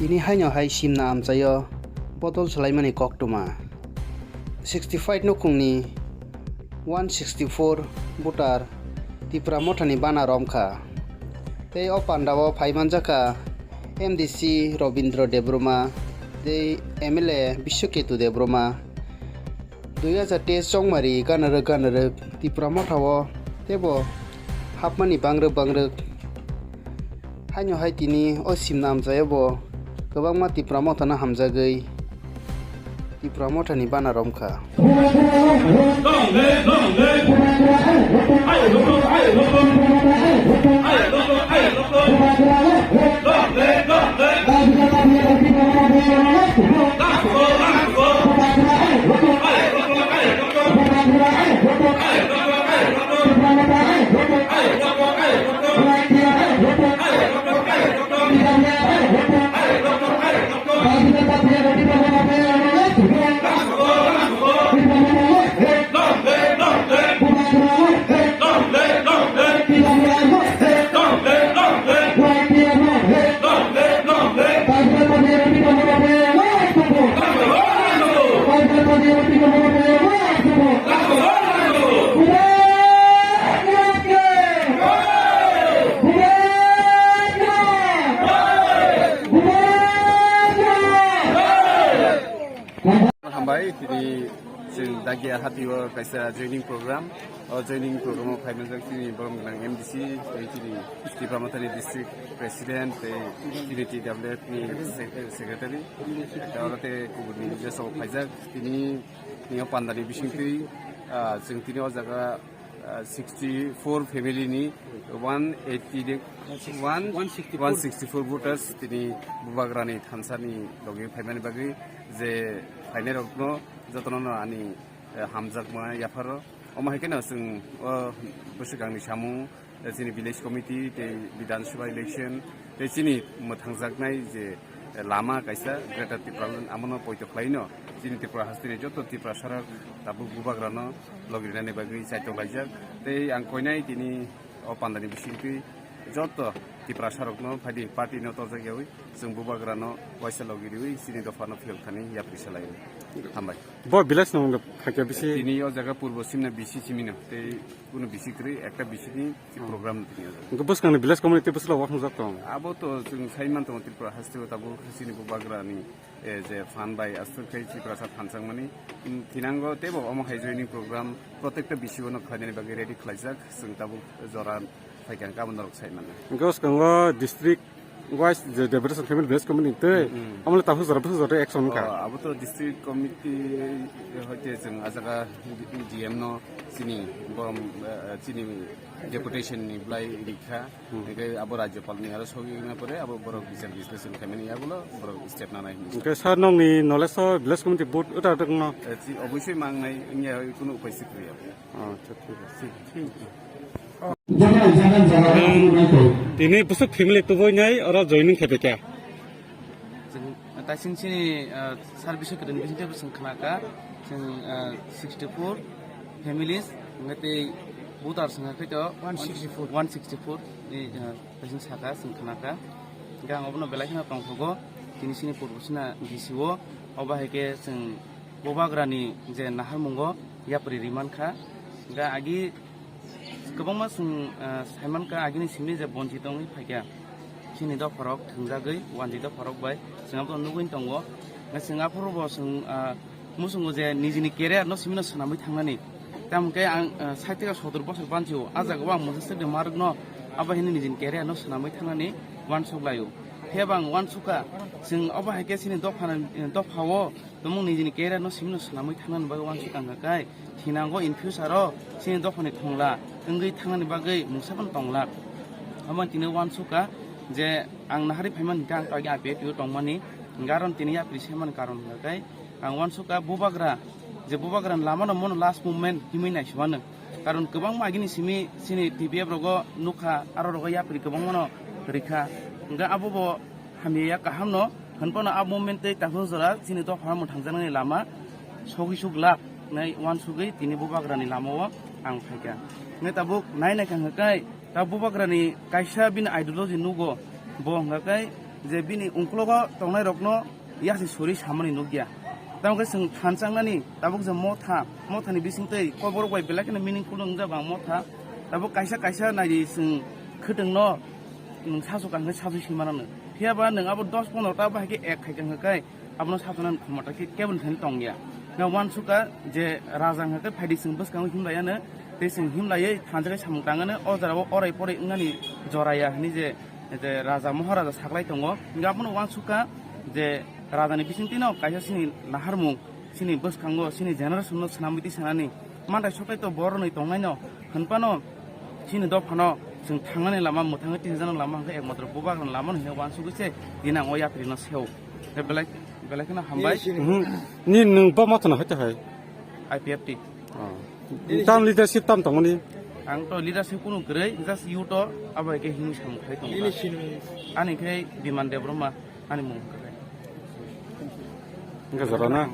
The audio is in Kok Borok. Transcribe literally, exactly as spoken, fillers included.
Tini haino hai simna amchaio bodol swlaimani koktwma. Sixty five nukhungni one sixty four voter Tipra Mothani bana romkha. Tei o pandao phai manjakha M D C Robindra Debbarma tei M L A Biswaketu Debbarma. Dui hajar teis chongmari ganarwk ganarwk Tipra Mothao teibo hapmani bangrwk bangrwk. Haino hai tini o simna amchaio bo kwbangma Tipra Mothano hamjagwi Tipra Mothani bana romkha. Hambai, tini chwng Dagia Hati o kaisa joining program. O joining program o phai manjak chini borom gwnang M D C, tei chini Tipra Mothani district president, tei chini T W F ni se-, secretary. Tei oro tei kubuni leaders rok phaijak. Tini, tini o pandani bisingtwi, ah, chwng tini o jaga, ah, sixty four family ni one eighty de, one, one sixty four. One sixty four voters tini Bubagrani thansani logi phaimani bagwi je phainairokno jotono no ani, eh, hamjakma yapharo. Omo hai kheno chwng o bwswkangni samung, eh, chini village committee tei Bidhan Sabha election tei chini mwthangjaknai je, eh, lama kaisa Greater Tipraland, amono poito khlaino chini Tripura hasteni joto Tiprasarok tabuk Bubagrano logi rinani bagwi chaitok laijak. Tei ang koinai tini o pandani bisingtwi joto Tiprasarokno phaidi party no torjak yawi chwng Bubagrano waisa logi riwi chini dophano phiyok thani yapri salai. Hambai. Bo village no wngkha khe bisi? Tini o jaga purbo simna bisi simino tei kuno bisi kwrwi ekta bisi ni program no tini o jaga. Hwnkhe bwskangni village committee bwswk wakhungjak tong? Abo to chwng sai man tongo Tripura haste o tabuk chini Bubagrani, eh, je phan bai aswk khe Tiprasa phanchangmani, mm, thinango teibo omo hai joining program protekta bisi o no khlainani bagwi ready khlaijak chwng tabuk jora. Phaikha hwnkhe abo norok sai mano. Hwnkhe o swkango district wise je Debreson Family Village Committee tei, mm, mm, amo le tabuk jora bwswk jora action wngkha. Oh, abo to district committee hoite chwng ah jaga D M no chini borom, eh, chini deputation ni bwlai rikha. Hmm. Hwnkhe abo rajyopal ni aro sogwi wngna pore abo borok bichar bisleshon khaimani yagulo borok step nanai hinwi. Hwnkhe sir nokni knowledge o village committee vote uta uta wngno? Eh, chi-, obosoi mangnai wngya kunu upai si kwrwi abo. Acha, thik ache. Tini bwswk family tubui nai oro joining khe phaikha. Chwng, taising chini, ah, sir bising kwrwini bising teibo chwng khnakha. Chwng, ah, sixty four families, hwnkhe tei voter swngkha khe to one sixty four. One sixty four ni, ah, taising sakha, chwng khnakha. Hwnkhe ang obono belai kheno tongthogo. Tini chini purbo sina D C o, obo hai khe chwng Bubagrani je naharmungo yapri rimankha. Hwnkhe agi kwbangma chwng, ah, saimankha agini simi je bonchito wngwi phaikha. Chini dopharok thwngjagwi wanjwi dopharok bai chwng abono nugwi tongo. Hwnkhe chwng aphuru bo chwng, ah, muchungo je nijini career no simino swnamwi thangnani. Tamokhe ang, ah, sait taka sotor bosor bansio, ah jaga o ang mwsa swkde marwkno abo hini nijini career no swnamwi thangnani uansuk laio. Phiya bo ang uansukha, chwng obo hai khe chini dopha, dopha o Tumung nijini career no simino swnamwi thangnani bagwi uansuk tangkha kai, thinango in future o chini dophani thongla wngwi thangnani bagwi mungsa phano tongla. Omo tini uansukha je ang nahari phaimani hwnkhe ang to agi I P F T o tongmani, hwnkhe aro tini yapri semani karon hwnkha kai ang uansukha Bubagra, je Bubagrani lamano mono last movement himwi naisimano. Karon kwbangma agini simi chini T P F rogo nukha, aro rogo yapri kwbangmano rikha. Hwnkhe abo bo hamya ya kaham no, hwnphano a movement tei tabuk jora chini dopha mwthangjaknani lama sogwi suk lak nai uansugwi tini Bubagrani lama o ang phaikha. Hwnkhe tabuk nai naikha hwnkhe kai ta Bubagrani kaisa bini ideology nugo, bo hwnkha kai je bini ungklogo tongnai rokno yasi suri samani nukya. Tamo khe chwng thansangnani tabuk je motha, mothani bisingtwi koborok bai belai kheno meaningful wngjak ang motha. Tabuk kaisa kaisa naidi chwng khwtwngno nwng sasu kaham khe sasu simanano. Phiya ba nwng abo dos pondro ta bahai khe ek khai khe hwnkhe abono sasu nani khomota khe kebo ni thani tongya. Nga uansukha je raja hwnkhe phaidi chwng bwskango himlaiya no, tei chwng himlaiwi thansa khe samung tangano o jorao orai porai wngnani joraya hwnwi je je raja Maharaja saklai tongo, hingke abono uansukha je rajani bisingtwino kaisa chini naharmung, chini bwskango, chini generation no swnamwi twi sanani manthai soklai to borok rwnwi tongnaino hwnphano chini dophano chwng thangnani lama mwthangwi tinijaknani lama hwnkhe ekmatro bubagrani lama hwnwi uansugwi se dini ang o yatrino seo. Tei belai belai kheno hambai. Mhm. Ni nwng bo mothano hai to hai? I P F T. Oh. Tam leadership tam tongmani? Ang to leadership kunu kwrwi, just youth o abo hai khe himwi samung khai tongo. Ani khe Biman Debbarma ani mung kwrwi. Hingke jora na?